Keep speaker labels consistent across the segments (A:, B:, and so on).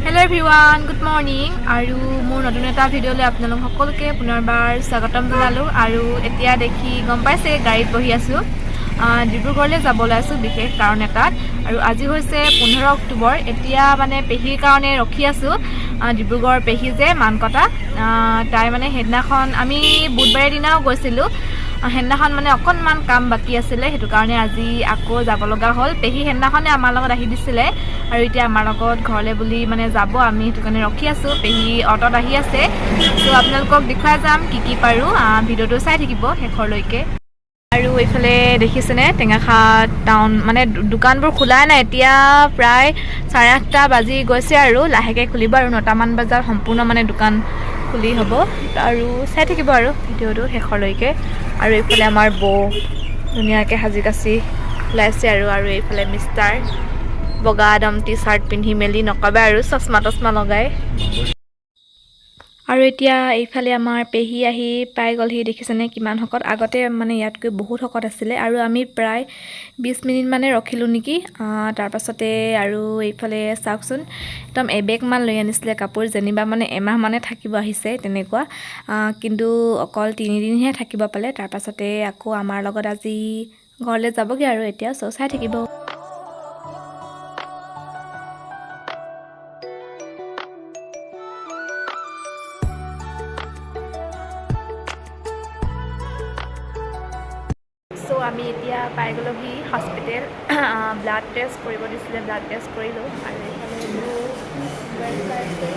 A: Hello' everyone, good morning. আৰু মোৰ নতুন এটা ভিডিঅ'লৈ আপোনালোক সকলোকে পুনৰবাৰ স্বাগতম জনালোঁ। আৰু এতিয়া দেখি গম পাইছে, গাড়ীত বহি আছোঁ, ডিব্ৰুগড়লৈ যাব ওলাইছোঁ বিশেষ কাৰণ এটাত। আৰু আজি হৈছে 15 অক্টোবৰ। এতিয়া মানে পেহীৰ কাৰণে ৰখি আছোঁ। ডিব্ৰুগড় পেহী যে মানকটা, তাই মানে সেইদিনাখন আমি বুধবাৰে দিনাও গৈছিলোঁ। সেইদিনাখন মানে অকণমান কাম বাকী আছিলে, সেইটো কাৰণে আজি আকৌ যাব লগা হ'ল। পেহী সেইদিনাখনে আমাৰ লগত আহি দিছিলে আৰু এতিয়া আমাৰ লগত ঘৰলৈ বুলি মানে যাব, আমি সেইটো কাৰণে ৰখি আছোঁ। পেহী অট'ত আহি আছে। ত' আপোনালোকক দেখুৱাই যাম কি কি পাৰোঁ, ভিডিঅ'টো চাই থাকিব শেষৰলৈকে। আৰু এইফালে দেখিছেনে, টেঙাখাট টাউন মানে দোকানবোৰ খোলাই নাই। এতিয়া প্ৰায় 8:30 বাজি গৈছে আৰু লাহেকৈ খুলিব আৰু 9টামান বজাত সম্পূৰ্ণ মানে দোকান খুলি হ'ব। আৰু চাই থাকিব আৰু ভিডিঅ'টো শেষৰলৈকে। আৰু এইফালে আমাৰ বৌ ধুনীয়াকৈ সাজি কাচি ওলাইছে আৰু আৰু এইফালে মিষ্টাৰ বগা একদম টি চাৰ্ট পিন্ধি মেলি, নকবে আৰু, চশমা তচমা লগাই। আৰু এতিয়া এইফালে আমাৰ পেহী আহি পাই গ'লহি। দেখিছেনে কিমান শকত? আগতে মানে ইয়াতকৈ বহুত শকত আছিলে। আৰু আমি প্ৰায় 20 মিনিট মানে ৰখিলোঁ নেকি। তাৰপাছতে আৰু এইফালে চাওকচোন, একদম এবেগমান লৈ আনিছিলে কাপোৰ, যেনিবা মানে এমাহ মানে থাকিব আহিছে তেনেকুৱা। কিন্তু অকল 3 দিনহে থাকিব পালে। তাৰপাছতে আকৌ আমাৰ লগত আজি ঘৰলৈ যাবগৈ। আৰু এতিয়া চ' চাই থাকিব। চ' আমি এতিয়া পাই গ'লোহি হস্পিটেল। ব্লাড টেষ্ট কৰিব দিছিলে, ব্লাড টেষ্ট কৰিলোঁ। আৰু এইফালে মোবাইল চাই আছে।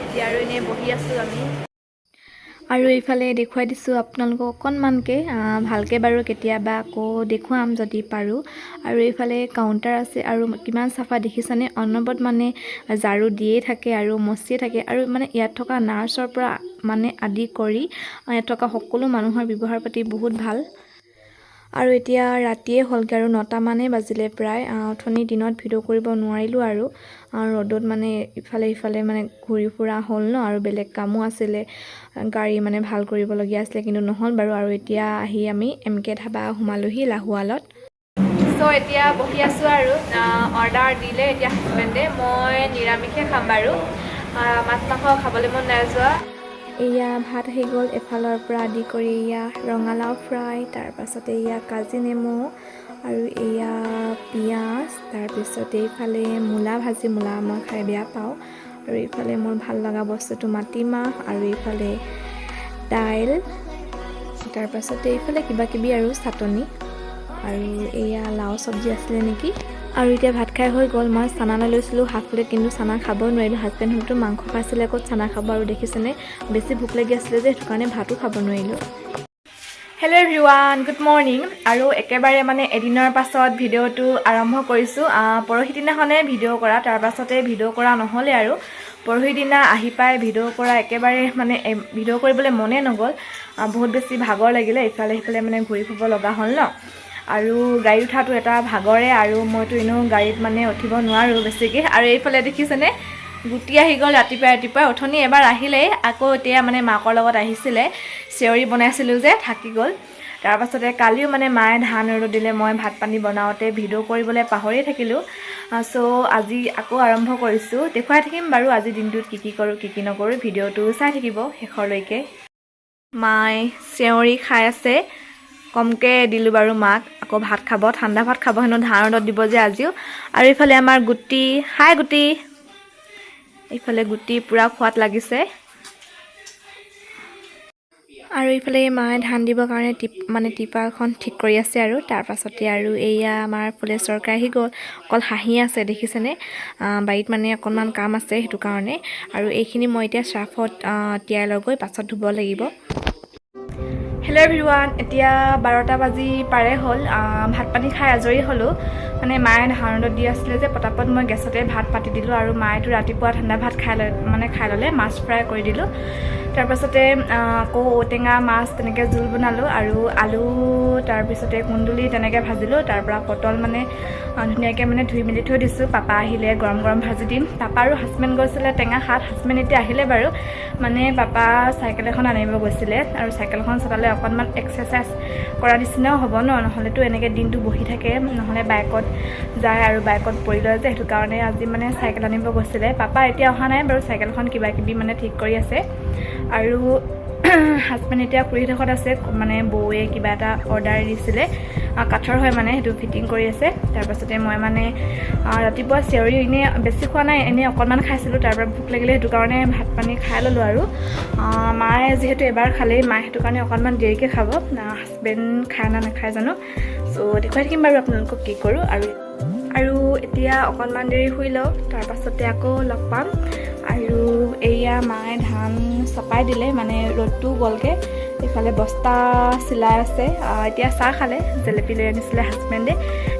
A: এতিয়া আৰু এনেই বহি আছোঁ আমি। আৰু এইফালে দেখুৱাই দিছোঁ আপোনালোকক অকণমানকৈ, ভালকৈ বাৰু কেতিয়াবা আকৌ দেখুৱাম যদি পাৰোঁ। আৰু এইফালে কাউণ্টাৰ আছে আৰু কিমান চাফা দেখিছানে? অনবৰত মানে ঝাৰু দিয়েই থাকে আৰু মচিয়ে থাকে। আৰু মানে ইয়াত থকা নাৰ্ছৰ পৰা মানে আদি কৰি ইয়াত থকা সকলো মানুহৰ ব্যৱহাৰ পাতি বহুত ভাল। আৰু এতিয়া ৰাতিয়ে হ'লগৈ আৰু, 9টামানেই বাজিলে প্ৰায়। অথনি দিনত ভিডিঅ' কৰিব নোৱাৰিলোঁ আৰু ৰ'দত মানে ইফালে সিফালে মানে ঘূৰি ফুৰা হ'ল ন, আৰু বেলেগ কামো আছিলে, গাড়ী মানে ভাল কৰিবলগীয়া আছিলে, কিন্তু নহ'ল বাৰু। আৰু এতিয়া আহি আমি এম কে ধাবা সোমালোহি লাহোৱালত। চ' এতিয়া বহি আছোঁ আৰু অৰ্ডাৰ দিলে এতিয়া হাজবেণ্ডে। মই নিৰামিষে খাম বাৰু, মাছ মাংস খাবলৈ মন নাই যোৱা। এয়া ভাত আহি গ'ল এফালৰ পৰা আদি কৰি। এয়া ৰঙালাও ফ্ৰাই, তাৰপাছতে এয়া কাজি নেমু আৰু এয়া পিঁয়াজ, তাৰপিছতে এইফালে মূলা ভাজি, মূলা মই খাই বেয়া পাওঁ। আৰু এইফালে মোৰ ভাল লগা বস্তুটো মাটিমাহ আৰু এইফালে দাইল, তাৰপাছতে এইফালে কিবা কিবি আৰু চাটনি আৰু এয়া লাও চব্জি আছিলে নেকি। আৰু এতিয়া ভাত খাই হৈ গ'ল। মই চানা লৈ লৈছিলোঁ হাফ প্লেট, কিন্তু চানা খাব নোৱাৰিলোঁ। হাজবেণ্ডহঁতেতো মাংস খাইছিলে, ক'ত চানা খাব? আৰু দেখিছেনে, বেছি ভোক লাগি আছিলে যে, সেইটো কাৰণে ভাতো খাব নোৱাৰিলোঁ। Hello' everyone, good morning. আৰু একেবাৰে মানে এদিনৰ পাছত ভিডিঅ'টো আৰম্ভ কৰিছোঁ। পৰহি দিনাখনে ভিডিঅ' কৰা, তাৰপাছতে ভিডিঅ' কৰা নহ'লে। আৰু পৰহি দিনা আহি পাই ভিডিঅ' কৰা একেবাৰে মানে ভিডিঅ' কৰিবলৈ মনে নগ'ল। বহুত বেছি ভাগৰ লাগিলে, ইফালে সিফালে মানে ঘূৰি ফুৰিব লগা হ'ল ন। আৰু গাড়ী উঠাটো এটা ভাগৰে আৰু মইতো এনেও গাড়ীত মানে উঠিব নোৱাৰোঁ বেছিকৈ। আৰু এইফালে দেখিছেনে, গুটি আহি গ'ল ৰাতিপুৱাই ৰাতিপুৱাই। অথনি এবাৰ আহিলেই, আকৌ এতিয়া মানে মাকৰ লগত আহিছিলে, চেউৰি বনাইছিলোঁ যে থাকি গ'ল। তাৰপাছতে কালিও মানে মায়ে ধান ৰ'দত দিলে, মই ভাত পানী বনাওঁতে ভিডিঅ' কৰিবলৈ পাহৰিয়ে থাকিলোঁ। চ' আজি আকৌ আৰম্ভ কৰিছোঁ। দেখুৱাই থাকিম বাৰু আজি দিনটোত কি কি কৰোঁ, কি কি নকৰোঁ। ভিডিঅ'টো চাই থাকিব শেষৰলৈকে। মায়ে চেউৰি খাই আছে, কমকৈ দিলোঁ বাৰু মাক। আকৌ ভাত খাব, ঠাণ্ডা ভাত খাব হেনো, ধান ৰ'দত দিব যে আজিও। আৰু এইফালে আমাৰ গুটি, হাই গুটি। এইফালে গুটি পূৰা খোৱাত লাগিছে। আৰু এইফালে মায়ে ধান দিবৰ কাৰণে টিপ মানে টিপালখন ঠিক কৰি আছে। আৰু তাৰপাছতে আৰু এয়া আমাৰ ফুলেশ্বৰ আহি গ'ল, অকল হাঁহি আছে দেখিছেনে? বাৰীত মানে অকণমান কাম আছে, সেইটো কাৰণে। আৰু এইখিনি মই এতিয়া চাৰ্ফত তিয়াই লৈ গৈ পাছত ধুব লাগিব। হেল্ল' এভৰিৱান, এতিয়া 12টা বাজি পাৰে হ'ল। ভাত পানী খাই আজৰি হ'লোঁ। মানে মায়ে ধান ৰ'দত দি আছিলে যে, পটাপট মই গেছতে ভাত পাতি দিলোঁ। আৰু মায়েতো ৰাতিপুৱা ঠাণ্ডা ভাত খাই লৈ মানে খাই ল'লে, মাছ ফ্ৰাই কৰি দিলোঁ। তাৰপাছতে আকৌ ঔটেঙা মাছ তেনেকৈ জোল বনালোঁ আৰু আলু, তাৰপিছতে কুন্দুলি তেনেকৈ ভাজিলোঁ। তাৰপৰা পটল মানে ধুনীয়াকৈ মানে ধুই মেলি থৈ দিছোঁ, পাপা আহিলে গৰম গৰম ভাজি দিম। পাপা আৰু হাজবেণ্ড গৈছিলে টেঙাখাট। হাজবেণ্ড এতিয়া আহিলে বাৰু। মানে পাপা চাইকেল এখন আনিব গৈছিলে আৰু চাইকেলখন চলালে অকণমান এক্সাৰচাইজ কৰা নিচিনাও হ'ব ন, নহ'লেতো এনেকৈ দিনটো বহি থাকে, নহ'লে বাইকত। যায় আৰু বাইকত পৰি লয় যে, সেইটো কাৰণে আজি মানে চাইকেল আনিব গৈছিলে। পাপা এতিয়া অহা নাই বাৰু, চাইকেলখন কিবা কিবি মানে ঠিক কৰি আছে। আৰু হাজবেণ্ড এতিয়া খুৰীহঁতৰ ঘৰত আছে, মানে বৌয়ে কিবা এটা অৰ্ডাৰ দিছিলে, কাঠৰ হয় মানে, সেইটো ফিটিং কৰি আছে। তাৰপাছতে মই মানে ৰাতিপুৱা চেউৰি এনেই বেছি খোৱা নাই, এনেই অকণমান খাইছিলোঁ। তাৰপৰা ভোক লাগিলে, সেইটো কাৰণে ভাত পানী খাই ল'লোঁ। আৰু মায়ে যিহেতু এবাৰ খালেই, মায়ে সেইটো কাৰণে অকণমান দেৰিকৈ খাব। হাজবেণ্ড খাই না নাখায় জানো। চ' দেখুৱাই থাকিম বাৰু আপোনালোকক কি কৰোঁ। আৰু এতিয়া অকণমান দেৰি শুই লওঁ, তাৰপাছতে আকৌ লগ পাম। আৰু এয়া মায়ে ধান চপাই দিলে, মানে ৰ'দটোও গ'লগৈ। ইফালে বস্তা চিলাই আছে। এতিয়া চাহ খালে, জেলেপি লৈ আনিছিলে হাজবেণ্ডে।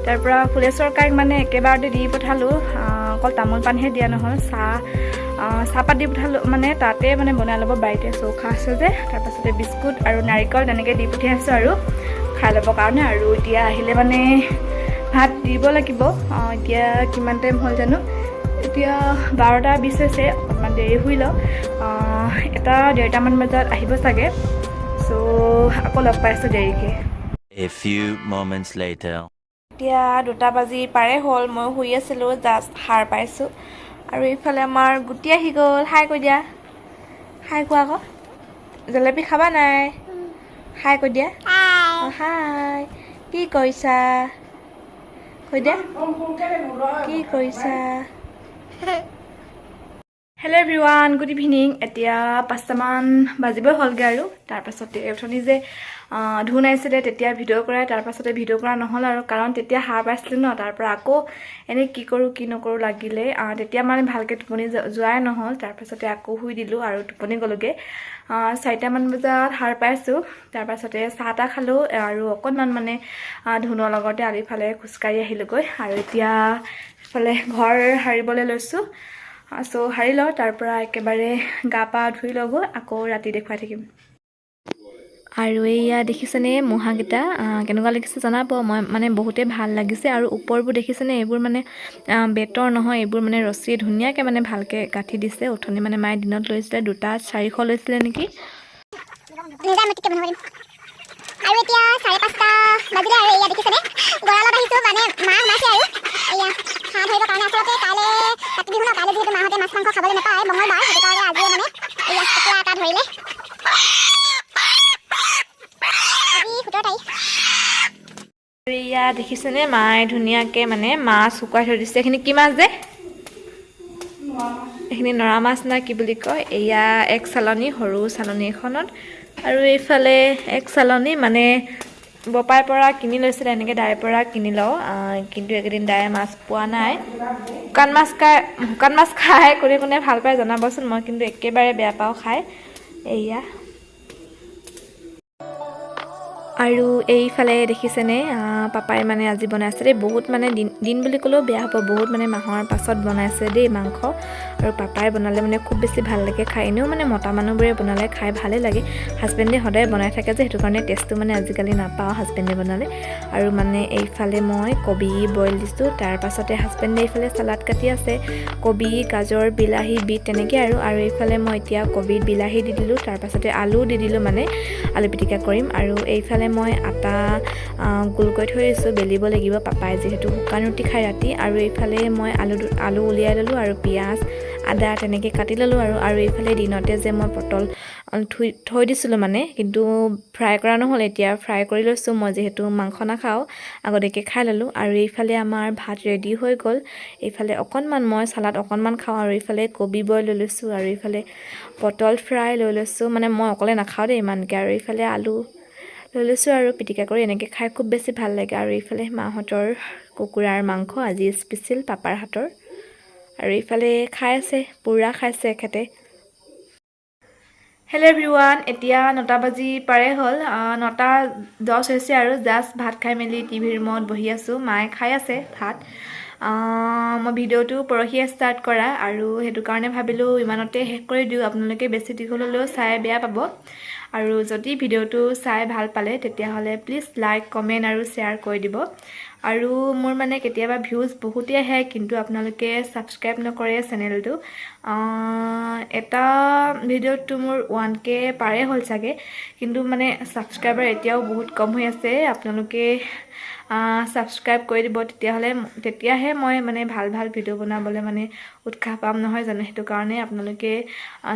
A: তাৰপৰা ফুলেশ্বৰ কাইক মানে একেবাৰতে দি পঠালোঁ, অকল তামোল পাণহে দিয়া নহ'ল। চাহপাত দি পঠালোঁ, মানে তাতে মানে বনাই ল'ব, বাৰীতে চৌকা আছে যে। তাৰপাছতে বিস্কুট আৰু নাৰিকল তেনেকৈ দি পঠিয়াইছোঁ আৰু খাই ল'বৰ কাৰণে। আৰু এতিয়া আহিলে মানে ভাত দিব লাগিব। এতিয়া কিমান টাইম হ'ল জানো? এতিয়া 12টা 20 হৈছে। অকণমান দেৰি শুই লওঁ। 1টা 1:30মান বজাত আহিব চাগে। চ' আকৌ লগ পাইছোঁ দেৰিকৈ।
B: A few moments later.
A: এতিয়া 2টা বাজি পাৰে হ'ল, মই শুই আছিলোঁ, জাষ্ট সাৰ পাইছোঁ। আৰু এইফালে আমাৰ গুটি আহি গ'ল। হাই কৈ দিয়া, হাই কোৱা আকৌ। জেলেপি খাবা নাই? হাই কৈ দিয়া। অ, হাই। কি কৰিছা কৈ দিয়া, কি কৰিছা? Hello' everyone, good evening. এতিয়া 5টামান বাজিবই হ'লগৈ। আৰু তাৰপাছতে অথনি যে ধুন আহিছিলে, তেতিয়া ভিডিঅ' কৰাই, তাৰপাছতে ভিডিঅ' কৰা নহ'ল আৰু, কাৰণ তেতিয়া সাৰ পাইছিলোঁ ন। তাৰপৰা আকৌ এনেই কি কৰোঁ কি নকৰোঁ লাগিলে। তেতিয়া মানে ভালকৈ টোপনি যোৱাই নহ'ল। তাৰপাছতে আকৌ শুই দিলোঁ আৰু টোপনি গ'লোগৈ। 4টামান বজাত সাৰ পাইছোঁ। তাৰপাছতে চাহ তাহ খালোঁ আৰু অকণমান মানে ধুনৰ লগতে আলিফালে খোজকাঢ়ি আহিলোগৈ। আৰু এতিয়া ইফালে ঘৰ সাৰিবলৈ লৈছোঁ। চ' সাৰি লওঁ, তাৰ পৰা একেবাৰে গা পা ধুই লওঁ, আকৌ ৰাতি দেখুৱাই থাকিম। আৰু এইয়া দেখিছেনে মূঢ়াকেইটা? কেনেকুৱা লাগিছে জনাব। মই মানে বহুতেই ভাল লাগিছে। আৰু ওপৰবোৰ দেখিছেনে? এইবোৰ মানে বেতৰ নহয়, এইবোৰ মানে ৰছী ধুনীয়াকৈ মানে ভালকৈ গাঁঠি দিছে। উঠনি মানে মায়ে দিনত লৈছিলে, দুটা 400 লৈছিলে নেকি।
C: নিজা মই বনাব দিম। আৰু এতিয়া 5:30 বাজিলে আৰু এয়া দেখিছেনে, গঁৰালত আহিছোঁ, মানে মা সোমাইছে আৰু এয়া হাঁহ ধৰিবৰ কাৰণে। আচলতে কাইলৈ কাতি বিহু ন, কাইলৈ যিহেতু মাহঁতে মাছ মাংস খাবলৈ নাপায়, মঙলবাৰ, সেইটো কাৰণে আজিয়ে মানে এয়া কুকুৰা এটা ধৰিলে। আজি 17 তাৰিখ।
A: আৰু এয়া দেখিছেনে, মায়ে ধুনীয়াকৈ মানে মাছ শুকুৱাই থৈ দিছে। এইখিনি কি মাছ যে? এইখিনি নৰা মাছ না কি বুলি কয়। এয়া এক চালনী, সৰু চালনী এখনত, আৰু এইফালে এক চালনী, মানে বপাইৰ পৰা কিনি লৈছিলে। এনেকৈ দাইৰ পৰা কিনি লওঁ, কিন্তু এইকেইদিন দায়ে মাছ পোৱা নাই। শুকান মাছ খাই কোনে কোনে ভাল পায় জনাবচোন। মই কিন্তু একেবাৰে বেয়া পাওঁ খাই। এয়া আৰু এইফালে দেখিছেনে, পাপাই মানে আজি বনাইছে দেই। বহুত মানে দিন দিন বুলি ক'লেও বেয়া হ'ব, বহুত মানে মাহৰ পাছত বনাইছে দেই মাংস। আৰু পাপাই বনালে মানে খুব বেছি ভাল লাগে খাই। এনেও মানে মতা মানুহবোৰে বনালে খাই ভালেই লাগে। হাজবেণ্ডে সদায় বনাই থাকে যে, সেইটো কাৰণে টেষ্টটো মানে আজিকালি নাপাওঁ হাজবেণ্ডে বনালে। আৰু মানে এইফালে মই কবি বইল দিছোঁ। তাৰ পাছতে হাজবেণ্ডে এইফালে চালাড কাটি আছে, কবি, গাজৰ, বিলাহী, বিট তেনেকৈ। আৰু আৰু এইফালে মই এতিয়া কবিত বিলাহী দি দিলোঁ, তাৰপাছতে আলুও দি দিলোঁ, মানে আলু পিটিকা কৰিম। আৰু এইফালে মই আটা গোল কৰি থৈ দিছোঁ, বেলিব লাগিব, পাপাই যিহেতু শুকান ৰুটি খায় ৰাতি। আৰু এইফালে মই আলু উলিয়াই ল'লোঁ আৰু পিঁয়াজ, আদা তেনেকৈ কাটি ল'লোঁ। আৰু আৰু এইফালে দিনতে যে মই পটল থৈ থৈ দিছিলোঁ মানে, কিন্তু ফ্ৰাই কৰা নহ'ল, এতিয়া ফ্ৰাই কৰি লৈছোঁ। মই যিহেতু মাংস নাখাওঁ, আগতীয়াকৈ খাই ল'লোঁ। আৰু এইফালে আমাৰ ভাত ৰেডি হৈ গ'ল। এইফালে অকণমান মই চালাড অকণমান খাওঁ। আৰু এইফালে কবি বইল লৈ লৈছোঁ আৰু এইফালে পটল ফ্ৰাই লৈ লৈছোঁ, মানে মই অকলে নাখাওঁ দেই ইমানকৈ। আৰু এইফালে আলু লৈ লৈছোঁ আৰু পিটিকা কৰি এনেকৈ খাই খুব বেছি ভাল লাগে। আৰু এইফালে মাহঁতৰ কুকুৰাৰ মাংস আজি স্পেচিয়েল পাপাৰ হাতৰ। আৰু এইফালে খাই আছে, পূৰা খাইছে এখেতে। হেল্ল' এভৰিৱান, এতিয়া 9টা বাজি পাৰে হ'ল, 9টা 10 হৈছে। আৰু জাষ্ট ভাত খাই মেলি টিভি ৰুমত বহি আছোঁ। মায়ে খাই আছে ভাত। মই ভিডিঅ'টো পৰহিয়ে ষ্টাৰ্ট কৰা আৰু সেইটো কাৰণে ভাবিলোঁ ইমানতে শেষ কৰি দিওঁ। আপোনালোকে বেছি দীঘল হ'লেও চাই বেয়া পাব। আৰু যদি ভিডিঅ'টো চাই ভাল পালে, তেতিয়াহ'লে প্লিজ লাইক, কমেণ্ট আৰু শ্বেয়াৰ কৰি দিব। আৰু মোৰ মানে কেতিয়াবা ভিউজ বহুতেই আহে, কিন্তু আপোনালোকে ছাবস্ক্ৰাইব নকৰে চেনেলটো। এটা ভিডিঅ'তটো মোৰ 1K পাৰে হ'ল চাগে, কিন্তু মানে ছাবস্ক্ৰাইবাৰ এতিয়াও বহুত কম হৈ আছে। আপোনালোকে ছাবস্ক্ৰাইব কৰি দিব, তেতিয়াহ'লে তেতিয়াহে মই মানে ভাল ভাল ভিডিঅ' বনাবলৈ মানে উৎসাহ পাম, নহয় জানো? সেইটো কাৰণে আপোনালোকে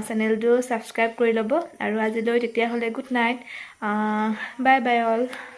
A: চেনেলটো ছাবস্ক্ৰাইব কৰি ল'ব। আৰু আজিলৈ তেতিয়াহ'লে good night, bye bye all.